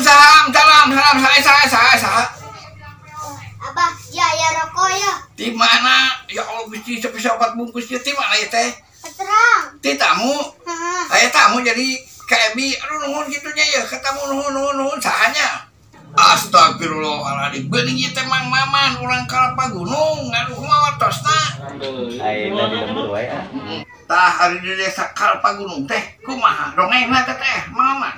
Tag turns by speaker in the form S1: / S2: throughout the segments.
S1: Waalaikumsalam. Salam, salam. Saya, saya, saya.
S2: Abah, ya ya rokok ya.
S1: Di mana? Ya Allah, Gusti, sepisau opat bungkus ya. Di mana ya teh?
S2: Terang.
S1: Di tamu.
S2: Heeh.
S1: Aya tamu jadi ka Ebi, aduh nuhun kitunya ya, ka tamu nuhun nuhun nuhun sahanya. Astagfirullahaladzim, beuning ieu teh Mang Maman urang Kalapa Gunung, aduh kumaha watosna.
S3: Ayeuna di lembur wae ah.
S1: Tah ari di desa Kalapa Gunung teh kumaha dongengna teh teh Mang Maman?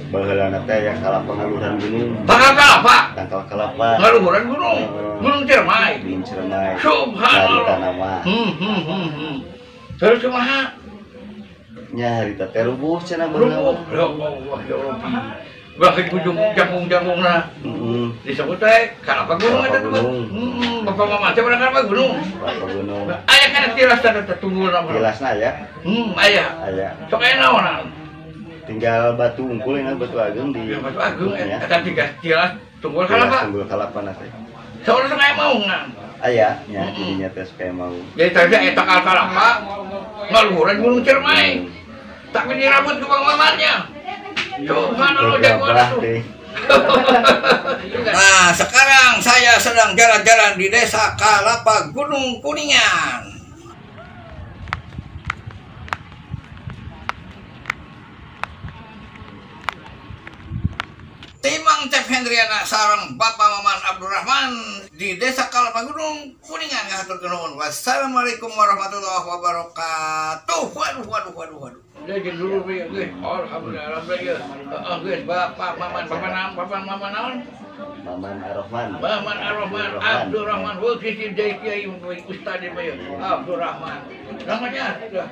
S3: Baheulana teh aya kalapa ngaluhuran gunung.
S1: Tangkal kalapa?
S3: Tangkal kalapa.
S1: Ngaluhuran gunung. Gunung Ciremai.
S3: Gunung Ciremai.
S1: Subhanallah.
S3: Harita nama.
S1: Terus kumaha?
S3: Nya harita teh rubuh cenah baheula.
S1: Rubuh. Ya Allah, ya Rabbi. Bahkan ujung jangkung-jangkungna.
S3: Heeh.
S1: Disebut teh Kalapa Gunung eta teh. Heeh, Bapak Mama teh urang Kalapa Gunung.
S3: Kalapa Gunung.
S1: Aya kana tilas teh tunggulna.
S3: Tilasna aya.
S1: Aya.
S3: Aya.
S1: Sok aya naonan?
S3: Tinggal batu unggul ini batu agung di
S1: ya, batu agung eta tiga tilas tunggul kalapa.
S3: Tunggul kalapa na teh.
S1: Saurang sok aya maungan.
S3: Aya nya jadinya teh sok aya maung.
S1: Jadi tadi eta kalapa ngaluhuran Gunung Ciremai. Tapi dirabut ku Bang Mamannya. Subhanallah jagoan tuh. Nah, sekarang saya sedang jalan-jalan di desa Kalapa Gunung Kuningan. Timang Cep Hendriana sareng Bapak Maman Abdurrahman di desa Kalapa Gunung Kuningan ngahaturkeun nuhun. Wassalamualaikum warahmatullahi wabarakatuh. Waduh waduh waduh waduh. Jadi dulu ya guys. Alhamdulillah alhamdulillah. Heeh guys, Bapak Maman, Bapak naon, Bapak Maman naon?
S3: Maman Arrohman.
S1: Maman Arrohman, Abdurrahman. Wah, sisi jadi kiai ustaz dia ya. Abdurrahman. Namanya sudah.